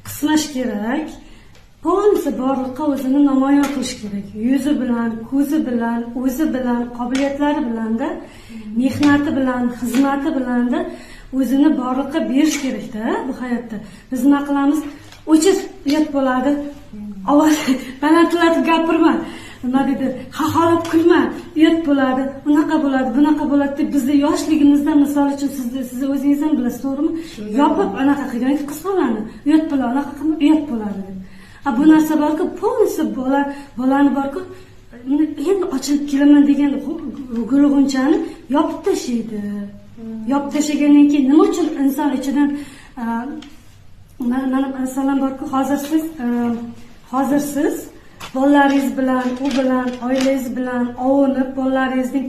Qismash kerak, полностью borliqqa o'zini namoyon qilish kerak. Yuzi bilan, ko'zi bilan, o'zi bilan, qobiliyatlari bilanda, mehnati bilan, xizmati bilanda o'zini borliqqa berish kerakda bu hayotda. Biz nima qilamiz? O'chir, uyat bo'ladi, ovoz balandlatib gapirma, nima deydi, xaxolab kulma, uyat bo'ladi, unaqa bo'ladi, bunaqa bo'ladi deb bizni yoshligimizda, misol uchun, sizni o'zingiz ham bilasiz, to'g'rimi, yopib anaqa qilgan qiz bolani, uyat bo'ladi, unaqa qilma, uyat bo'ladi deb. A bu narsa borku, полностью bola bolani borku, endi ochilib kelaman degan gul g'unchani yopib tashlaydi. Yopib tashlagandan keyin nima uchun inson ichidan mana masalan borku, hozir siz bolalaringiz bilan, u bilan, oilangiz bilan ovunib, bolalaringizning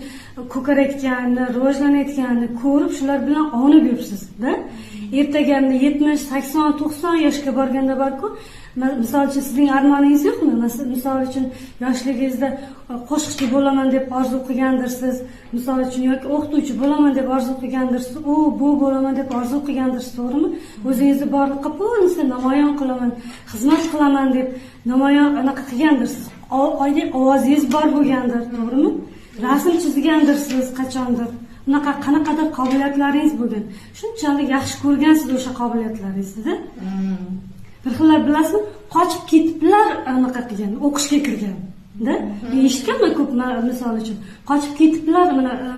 ko'karayotganini, rivojlanayotganini ko'rib, shular bilan ovunib yuribsizda. Ertaga 70, 80, 90 yoshga borganda borku, misol uchun, sizning armoningiz yo'qmi? Misol uchun, yoshligingizda qo'shiqchi bo'laman deb orzu qilgandirsiz, misol uchun, yoki o'qituvchi bo'laman deb orzu qilgandirsiz, u bu bo'laman deb orzu qilgandirsiz, to'g'rimi? O'zingizni borliqqa полностью namoyon qilaman, xizmat qilaman deb namoyon anaqa qilgandirsiz. Oylik ovozingiz bor bo'lgandir, to'g'rimi? Rasm chizgandirsiz qachondir, unaqa qanaqadir qobiliyatlaringiz bo'lgan, shunchalik yaxshi ko'rgansiz o'sha qobiliyatlaringizni. Bir xillar, bilasizmi, qochib ketiblar, anaqa qilgan, o'qishga kirgan da. Men eshitganman ko'p, misol uchun, qochib ketiblar mana.